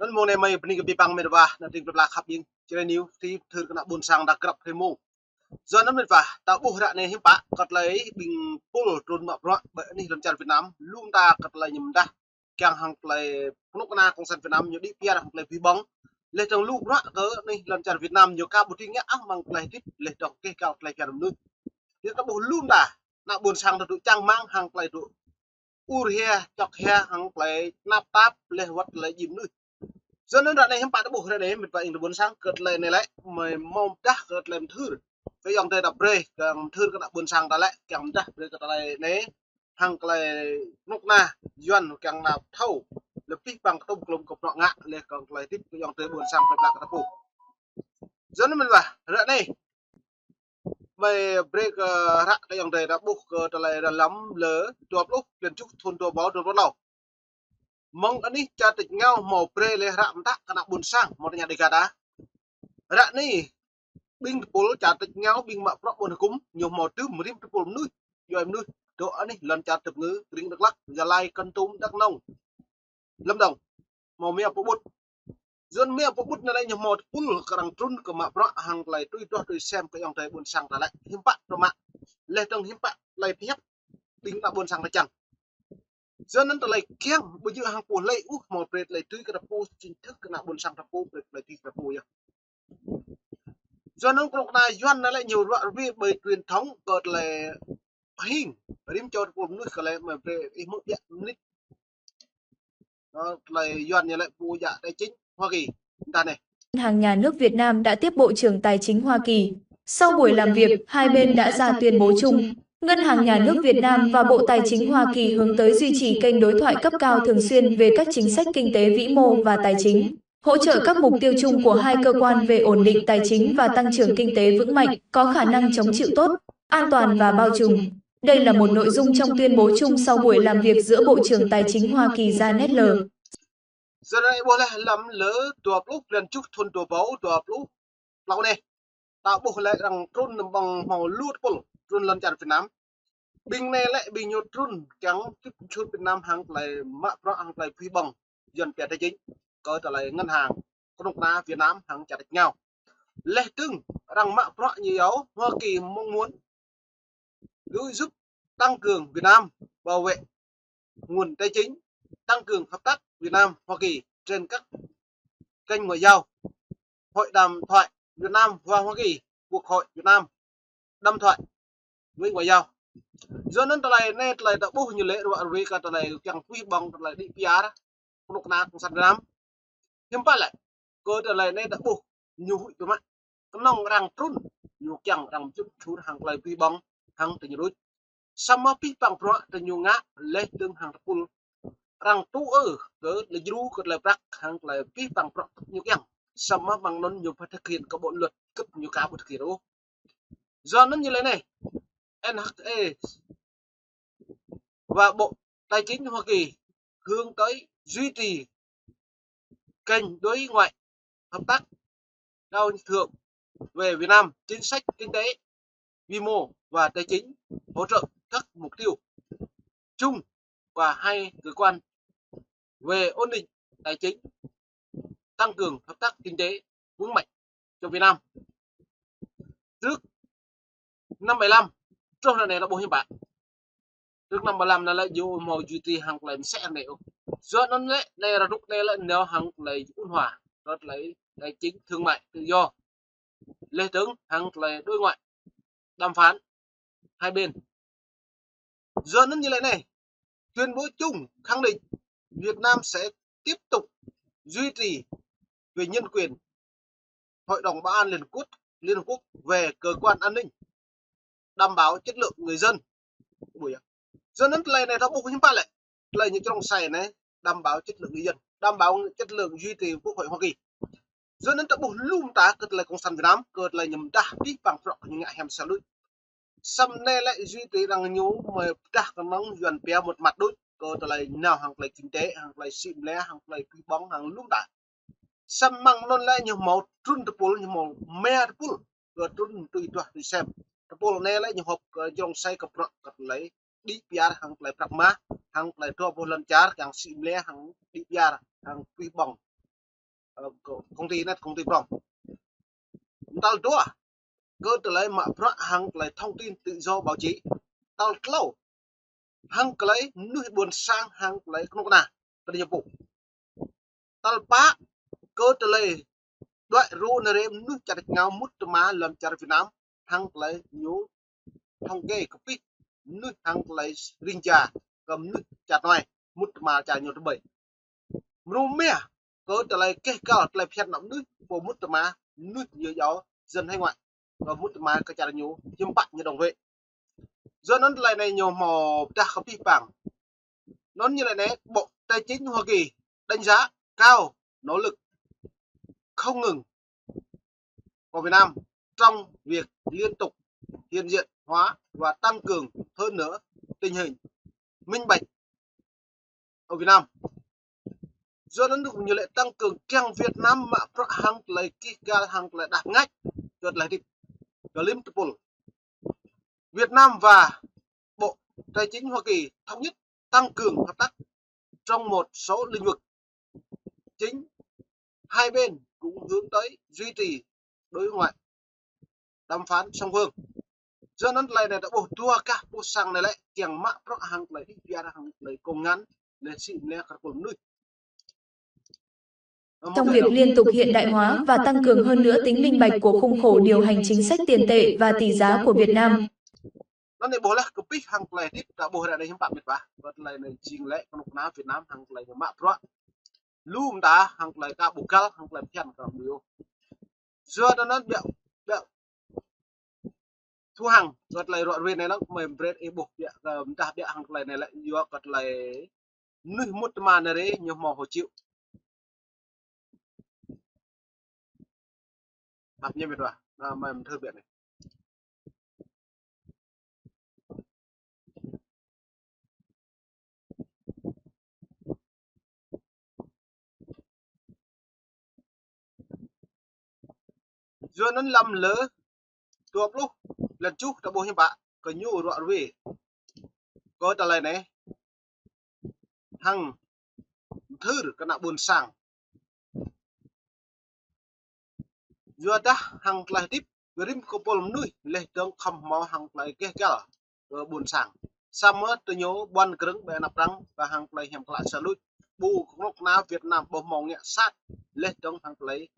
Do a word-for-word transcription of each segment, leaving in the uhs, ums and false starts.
Anŭn mơ̆ng anai mơi bơni kơ abih bang met wa, ană tring plơi pla khăp ƀing, Jrai News, tơlơi pơthâo kơ ană ƀôn sang ta krăp hrơi mông. Yua anŭn met wa, ta ƀuh ră anai hiư̆m pă, kơ tơlơi ƀing tơpul trŭn mă bruă ƀơi anih lŏn čar Việt Nam, lu mơta kơ tơlơi ñu mơdah, kiăng hăng tơlơi kơnuk kơna cộng sản Việt Nam ñu đĭ piar hăng tơlơi abih bang. Laih dơ̆ng lu bruă kơ anih lŏn čar Việt Nam ñu ka ƀu dưi ngă ôh mơ̆ng tơlơi hơdip, laih dơ̆ng kơ găl tơlơi phiăn mơnuih. Yua ta ƀuh lu mơta, ană ƀôn sang ta dŏ čang rơmang hăng tơlơi dŏ ur hia, čŏk hia, hăng tơlơi tơnap tap, laih wơ̆t tơlơi djim mơnuih. Yua anŭn ră anai hiư̆m pă ta ƀuh ră anai, met wa ƀing ta ƀôn sang, kơ tơlơi anai lĕ, mơi hmâo mơdah kơ tơlơi mơthưr. Kơ ayŏng adơi ta brơi, kơ mơthưr kơ ană ƀôn sang ta lĕ, kiăng mơdah brơi kơ tơlơi anai, hăng tơlơi kơnuk kơna, Yuan kiăng nao thâo, lĕ abih bang kơtŭm klŭm kơ bruă ngă, laih kơ tơlơi hơdip kơ ayŏng adơi ƀôn sang plơi pla kơ ta pô. Yua anŭn met wa, ră anai, mơi brơi kơ hră kơ ayŏng adơi ta ƀuh kơ tơlơi ră lăm lơ dua pluh, blan tơjuh, thun dua rơbâo dua pluh klâo. Mơ̆ng anih čar tač rơngiao hmâo brơi laih hră mơtă kơ ană ƀôn sang, hmâo tơña Dega ta. Ră anai, ƀing tơpul čar tač rơngiao, ƀing mă bruă ƀôn hơkŭm, ñu hmâo tơm rĭm tơpul mơnuih, djuai mơnuih, dŏ anih lŏn čar tơpơngư, kơring Dak Lak, Gia Lai, Kon Tum, Dak Nông, Lâm Đồng, hmâo mia pơƀut. Yua anŭn mia pơƀut anai lĕ ñu hmâo tơpul kơ arăng trŭn kơ mă bruă hăng tơlơi tui duah tui sem kơ ayŏng adơi ƀôn sang ta lĕ hiư̆m pă tơma. Laih dơ̆ng hiư̆m pă tơlơi pơhiăp ƀing ta ƀôn sang ta čang. Yua anŭn tơlơi kiăng ƀu djơ̆ hăng pô hlơi ôh hmâo brơi tơlơi tui kơ ta pô chính thức kơ ană ƀôn sang ta pô brơi tơlơi tui kơ ta pô yơh. Yua anŭn kơnuk kơna Yuan anai lĕ ñu ruă rơwe ƀơi truyền thống kơ tơlơi hing. Rĭm čô tơpul mơnuih kơ lĕ mơi brơi ih mơ̆ biă mơnit. Đó, tơlơi Yuan ñu lĕ pô djă tài chính Hoa Kỳ. Mơta anai. Ngân hàng Nhà nước Việt Nam đã tiếp Bộ trưởng Tài chính Hoa Kỳ. Sau buổi làm việc, hai bên đã ra tuyên bố chung. Ngân hàng Nhà nước Việt Nam và Bộ Tài chính Hoa Kỳ hướng tới duy trì kênh đối thoại cấp cao thường xuyên về các chính sách kinh tế vĩ mô và tài chính, hỗ trợ các mục tiêu chung của hai cơ quan về ổn định tài chính và tăng trưởng kinh tế vững mạnh, có khả năng chống chịu tốt, an toàn và bao trùm. Đây là một nội dung trong tuyên bố chung sau buổi làm việc giữa Bộ trưởng Tài chính Hoa Kỳ Janet Yellen. Yua anai ƀuh laih lăm lơ dua pluh blan tơjuh thun dua rơbâo dua pluh klâo anai. Ta ƀuh lĕ arăng trŭn nao ƀơ̆ng hmâo lu tơpul trŭn lŏn čar Việt Nam. Ƀing anai lĕ ƀing ñu trŭn kiăng čut čut Việt Nam hăng tơlơi mă bruă hăng tơlơi abih bang. Yuan pia tài chính. Kơ tơlơi ngân hàng kơnuk kơna Việt Nam hăng čar tač rơngiao. Laih dơ̆ng arăng mă bruă ñu iâu Hoa Kỳ mong muốn gửi giúp tăng cường Việt Nam bảo vệ nguồn tài chính, tăng cường hợp tác Việt Nam Hoa Kỳ trên các kênh ngoại giao, hội đàm thoại Việt Nam và Hoa Kỳ, Quốc hội Việt Nam đàm thoại với ngoại giao. Yua anŭn tơlơi anai tơlơi ta ƀuh ñu lĕ ruă rơwe kơ tơlơi kiăng abih bang tơlơi đĭ piar kơnuk kơna cộng sản Việt Nam. Hiư̆m pă lĕ, kơ tơlơi anai ta ƀuh ñu huĭ tơma. Kơnơ̆ng arăng trŭn, ñu kiăng arăng čut čut hăng tơlơi abih bang, hăng tơña đôč. Samơ̆ abih bang bruă tơña ngă laih dơ̆ng hăng tơpul. Arăng tŭ ư kơ tơlơi djru kơ tơlơi prăk hăng tơlơi abih bang bruă kơ ñu kiăng. Samơ̆ mơ̆ng anŭn ñu pơtơkhin kơ bộ luật kơ ñu ka ƀu tơkhin ôh. Yua anŭn ñu lĕ anai, N H A và Bộ Tài chính Hoa Kỳ hướng tới duy trì kênh đối ngoại hợp tác cao thượng về Việt Nam, chính sách kinh tế vĩ mô và tài chính, hỗ trợ các mục tiêu chung của hai cơ quan về ổn định tài chính, tăng cường hợp tác kinh tế vững mạnh cho Việt Nam. Trước năm bảy lăm, truh anai lĕ ƀuh hiư̆m pă. Trước năm bảy lăm anai lĕ ñu hmâo duy trì hăng tơlơi mơsĕ anai ôh. Yua anŭn lĕ anai rơnŭk anai lĕ nao hăng tơlơi ôn hòa, kơ tơlơi tài chính thương mại tự do. Laih dơ̆ng hăng tơlơi đối ngoại, đàm phán hai bên. Yua anŭn ñu lĕ anai, tuyên bố chung khẳng định Việt Nam sẽ tiếp tục duy trì về nhân quyền, Hội đồng Bảo an Liên Quốc, Liên Hợp Quốc về cơ quan an ninh, đảm bảo chất lượng người dân. Ƀuh yơh. Yua anŭn tơlơi anai ta ƀuh hiư̆m pă lĕ. Tơlơi ñu črông sai anai, đảm bảo chất lượng người dân, đảm bảo chất lượng duy trì Quốc hội Hoa Kỳ. Yua anŭn ta ƀuh lu mơta kơ tơlơi cộng sản Việt Nam, kơ tơlơi ñu mơdah abih bang bruă kơ ñu ngă hiam sa lui. Samơ̆ anai lĕ duy trì arăng ñu mơi pơdah kơnơ̆ng Yuan pia một mặt đôč, kơ tơlơi nao hăng tơlơi kinh tế, hăng tơlơi sĭ mlĕ, hăng tơlơi abih bang, hăng lu mơta. Samơ̆ mơ̆ng anŭn lĕ ñu hmâo trŭn tơpul, ñu hmâo mia tơpul kơ trŭn tui duah tui sem. Tơpul anai lĕ ñu họp kơ jrông sai kơ bruă kơ tơlơi đĭ piar hăng tơlơi prăk mah, hăng tơlơi dua boh lŏn čar, hăng sĭ mlĕ, hăng đĭ piar, hăng abih bang. Ơ, công ty net, công ty prong. Tal dua, kơ tơlơi mă bruă hăng tơlơi thông tin tự do báo chí. Tal klâo, hăng tơlơi mơnuih ƀôn sang hăng tơlơi kơnuk kơna, tơlơi ñu pô. Tal pă, kơ tơlơi đuaĭ rô nơrê mơnuih čar tač rơngiao mŭt tơma lăm čar Việt Nam hăng tơlơi ñu thông kê kơ pih mơnuih hăng tơlơi ring ja kơ mơnuih čar nai mŭt tơma čar ñu tơƀơi. Mrô mia, kơ tơlơi keh găl tơlơi phiăn ană mơnuih pô mŭt tơma mơnuih ñu yua dân hải ngoại kơ mŭt tơma kơ čar ñu hiư̆m pă ñu đóng thuế. Yua anŭn tơlơi anai ñu hmâo pơdah kơ pih pang. Anŭn ñu laĭ anai, Bộ Tài chính Hoa Kỳ đánh giá cao nỗ lực không ngừng của Việt Nam trong việc liên tục hiện diện hóa và tăng cường hơn nữa tình hình minh bạch ở Việt Nam. Yua anŭn ñu laĭ tăng cường kiăng Việt Nam mă bruă hăng tơlơi keh găl hăng tơlơi đah pơngač kơ tơlơi hơdip kơ rĭm tơpul. Việt Nam và Bộ Tài chính Hoa Kỳ thống nhất tăng cường hợp tác trong một số lĩnh vực chính. Hai bên cũng hướng tới duy trì đối ngoại đàm phán song phương. Yua anŭn tơlơi anai ta ƀuh dua gah ƀuh sang anai lĕ kiăng mă bruă hăng tơlơi đĭ biar hăng tơlơi kông ngăn lĕ sĭ mlĕ kơ tơpul mơnuih. Trong việc liên tục hiện đại hóa và tăng cường hơn nữa tính minh bạch của khung khổ điều hành chính sách tiền tệ và tỷ giá của Việt Nam. Anŭn anai ƀuh laih kơ pih hăng tơlơi hơdip ta ƀuh ră anai hiư̆m pă mĕt wa. Kơ tơlơi anai jing lĕ kơnuk kơna Việt Nam hăng tơlơi mă bruă. Lu mơta hăng tơlơi ka ƀu găl hăng tơlơi phiăn kơ mơnuih. Yua anŭn ƀiă, ƀiă Thu hăng, kơ tơlơi ruă ruê anai lăng, mơi brơi ih ƀuh ƀiă, kơ mơdah ƀiă hăng tơlơi anai lĕ, yua kơ tơlơi mơnuih mŭt tơma anai rê, ñu hmâo hộ chiếu. Ăp ñu mĕt wa, anai mơi mơthưr ƀiă anai. Yua anŭn lăm lơ dua pluh blan tơjuh ta ƀuh hiư̆m pă kơ ñu ruă ruê kơ tơlơi anai hăng mơthưr kơ ană ƀôn sang. Yua dah hăng tơlơi hơdip kơ rĭm kơ tơpul mơnuih laih dơ̆ng khŏm hmâo hăng tơlơi keh găl kơ ƀôn sang. Samơ̆ tơ ñu ƀuăn krơ̆ng ƀơi anăp arăng kơ hăng tơlơi hiam klă sa luč. Ƀu kơnuk kơna Việt Nam ƀu hmâo ngă sat laih dơ̆ng hăng tơlơi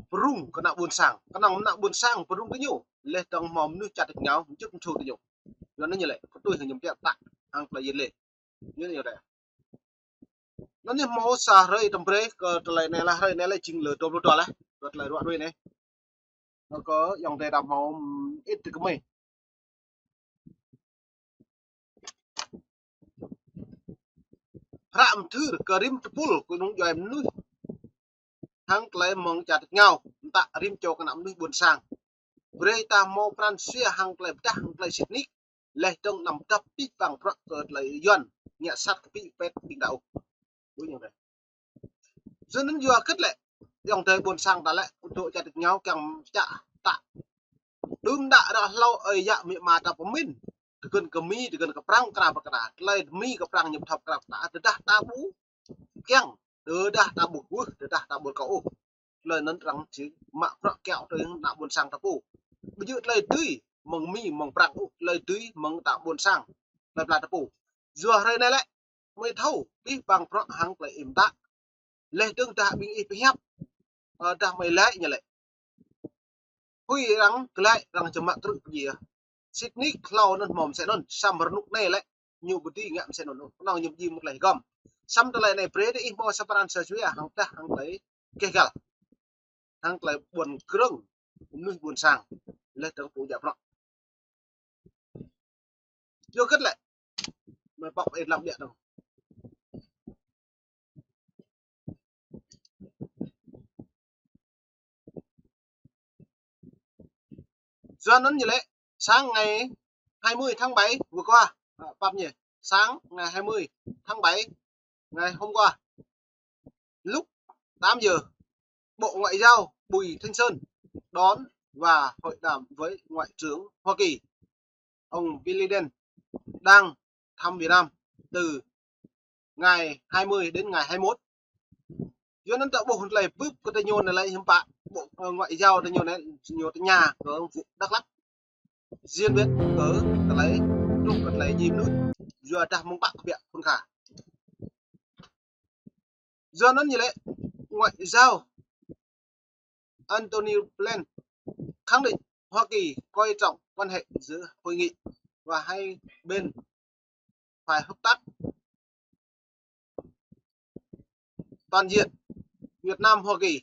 pơrŭng kơ ană ƀôn sang. Kơnơ̆ng ană ƀôn sang pơrŭng kơ ñu laih dơ̆ng hmâo mơnuih čar tač rơngiao mơčŭt mơčŭt kơ ñu. Yua anŭn ñu lĕ kơtuih hăng ñu pơtă hăng tơlơi yet lĕ. Yua anŭn ñu lĕ. Anŭn ñu hmâo sa hrơi tơm brơi kơ tơlơi anai lah, hrơi anai lah jing lơ dua pluh dua lah. Kơ tơlơi ruă ruê anai. Anŭn kơ ayŏng adơi đam hmâo, ưm, ĭt tơ kơmơi. Hră mơthưr kơ rĭm tơpul kơnung djuai mơnuih hăng tơlơi mơ̆ng čar tač rơngiao, mơtă rĭm čô kơ ană mơnuih ƀôn sang. Brơi ta hmâo pran jua hăng tơlơi pơdah hăng tơlơi sĭt nik, laih dơ̆ng anăm pơdah pih pang bruă kơ tơlơi Yuan ngă sat kơ pih pet ƀing đaŏ. Ƀu ñu rĕ. Yua anŭn yua kơ lĕ, ayŏng adơi ƀôn sang ta lĕ, ƀu dŏ čar tač rơngiao kiăng čă tă. Đưm đă ră hlâo ơi yă amĭ ama ta pơmĭn. Tơgŭn kơ Mi, tơgŭn kơ Prang, kơna pơkơna. Tơlơi Mi kơ Prang ñu pơthâo kơna pơkơna. Tơdah ta ƀu kiăng, tơdah ta ƀu kwưh, tơdah ta ƀu kơ ôh. Tơlơi anŭn arăng či mă bruă kiaŏ tui ană ƀôn sang ta pô. Ƀu djơ̆ tơlơi dưi mơ̆ng Mi, mơ̆ng Prang ôh, tơlơi dưi mơ̆ng ană ƀôn sang. Tơlơi pla ta pô. Yua hrơi anai lĕ, mơi thâo, pih pang bruă hăng tơlơi ih mơtă. Laih dơ̆ng dah ƀing ih pơhiăp, ơ, dah mơi laĭ ñu lĕ. Hui arăng glaĭ arăng či mă krư̆ pơdjai. Sĭt nik hlâo anŭn hmâo mơsĕ anŭn, samơ̆ rơnŭk anai lĕ, ñu ƀu dưi ngă mơsĕ anŭn ôh, kơnơ̆ng ñu ƀu djơ̆ mơ̆ng tơlơi hơgŏm. Samơ̆ tơlơi anai brơi ih hmâo sa pran sa jua hăng tơdah hăng tơlơi keh găl. Hăng tơlơi ƀuăn krơ̆ng mơnuih ƀôn sang. Laih dơ̆ng pô djă bruă. Yua kơ lĕ. Mơi pŏk ih lăm ƀiă dơ̆ng. Yua anŭn ñu lĕ, sáng ngày hai mươi tháng bảy vừa qua, à, pap ñu, sáng ngày hai mươi tháng bảy, ngày hôm qua, lúc tám giờ, Bộ Ngoại giao Bùi Thanh Sơn đón và hội đàm với Ngoại trưởng Hoa Kỳ, ông Blinken, đang thăm Việt Nam từ ngày hai mươi đến ngày hai mươi mốt. Yua anŭn ta ƀuh tơlơi bưp kơ tơña anai lĕ hiư̆m pă, Bộ, ơ, Ngoại giao tơña anai, ñu tơña kơ Đắk Lắk. Riêng biệt kơ tơlơi, truh kơ tơlơi djai mơnuih, yua dah mơ̆ng pă kơ biă phun kha. Yua anŭn ñu lĕ Ngoại giao Antony Blinken khẳng định Hoa Kỳ coi trọng quan hệ giữa hội nghị và hai bên phải hợp tác toàn diện Việt Nam Hoa Kỳ.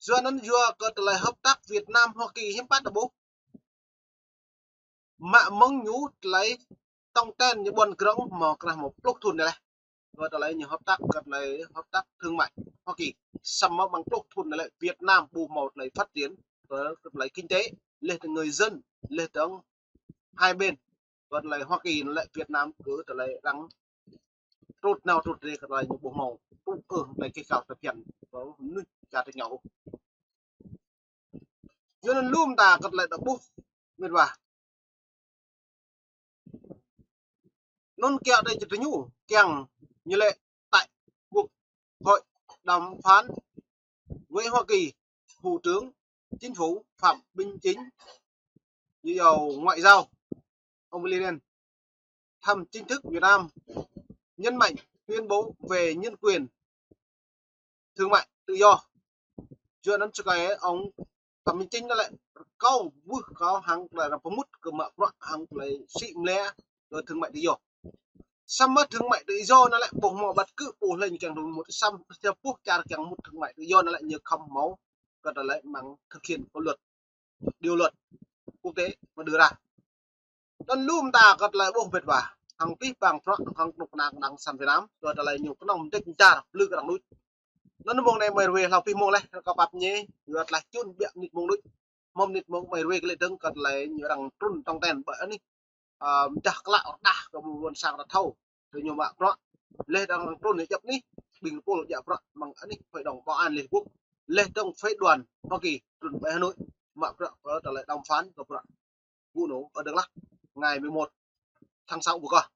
Yua anŭn yua kơ tơlơi hợp tác Việt Nam Hoa Kỳ hiư̆m pă ta ƀuh. Mă mơ̆ng ñu tơlơi tong ten ñu ƀuăn krong hmâo krah hmâo pluh thŭn anai lĕ. Kơ tơlơi ñu hợp tác, kơ tơlơi hợp tác thương mại Hoa Kỳ. Samơ̆ ƀăng pluh thŭn anai lĕ Việt Nam ƀu hmâo tơlơi phát triển kơ, kơ tơlơi kinh tế, leh dơ̆ng người dân, leh dơ̆ng hai bên. Kơ tơlơi Hoa Kỳ anai lĕ Việt Nam kơ tơlơi arăng trŭt nao trŭt rai kơ tơlơi ñu ƀu hmâo tŭ ư tơlơi kơ kâo tơbiă kơ mơnuih čar tơña ôh. Yua anŭn lŏm ta kơ tơlơi ta ƀuh mĕt wa. Anŭn kiăng tơña tui ñu, kiăng ñu lĕ tại Quốc hội đàm phán với Hoa Kỳ, Bộ trưởng Chính phủ Phạm Minh Chính, ñu iâu Ngoại giao, ông Blinken thăm chính thức Việt Nam, nhấn mạnh tuyên bố về nhân quyền, thương mại tự do. Yua anŭn sơkai ông Phạm Minh Chính anai lĕ rơkâo ƀuh kâo hăng tơlơi arăng pơmŭt kơ mă bruă hăng tơlơi sĭ mlĕ kơ thương mại tự do. Samơ̆ thương mại tự do anai lĕ ƀu hmâo băt kơ ƀu lĕ ñu kiăng mŭt, samơ̆ ƀuh čar kiăng mŭt thương mại tự do anai lĕ ñu khŏm hmâo kơ tơlơi mơ̆ng thực hiện kơ luật, điều luật quốc tế mà đưa ra. Anŭn lŏm ta kơ tơlơi ƀuh mĕt wa. Hăng pih pang prăk hăng kơnuk kơna kơnang sang Việt Nam, kơ tơlơi ñu kơnơ̆ng mơdĕč čar plư kơ arăng đôč. Anŭn mơ̆ng anai mơi rơwe hlâo pih mông leh, kâo pap ñe, yua tơlơi čun biă mơnit mông đôč. Hmâo mơnit mông mơi rơwe kơ lĕ dơ̆ng kơ tơlơi ñu arăng trŭn tong ten ƀơi anih, ơ, mơdah klă rơđah kơ ƀuôn sang ta thâo. Tui ñu mă bruă. Leh dơ̆ng arăng trŭn ñu djăp anih, ƀing pôl djăp bruă mơ̆ng anih phái đoàn Bảo an Liên Hợp Quốc. Leh dơ̆ng phái đoàn Hoa Kỳ trŭn ƀơi Hà Nội. Mă bruă kơ tơlơi đàm phán kơ bruă ƀu nô ơ Đắk Lắk, ngày mười một tháng sáu vừa qua.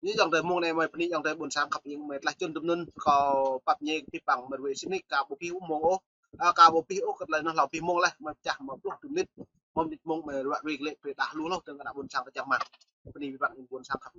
Ñu ayŏng adơi mông anai mơi bơni ayŏng adơi ƀuôn sang khăp ing mơi tơlơi čun tơm anŭn kâo pap ñe pih pang mơi rơwe sĭt nik kâo ƀu pih ôh mông ôh. A, kâo ƀu pih ôh kơ tơlơi anŭn hlâo pih mông leh mơi pơčah mă pluh thŭn mơnit. Hmâo mơnit mông mơi ră ruai kơ lĕ pơdah lu hloh dơ̆ng kơ ană ƀuôn sang ta čang rơmang. Bơni pih pang ƀuôn sang khăp.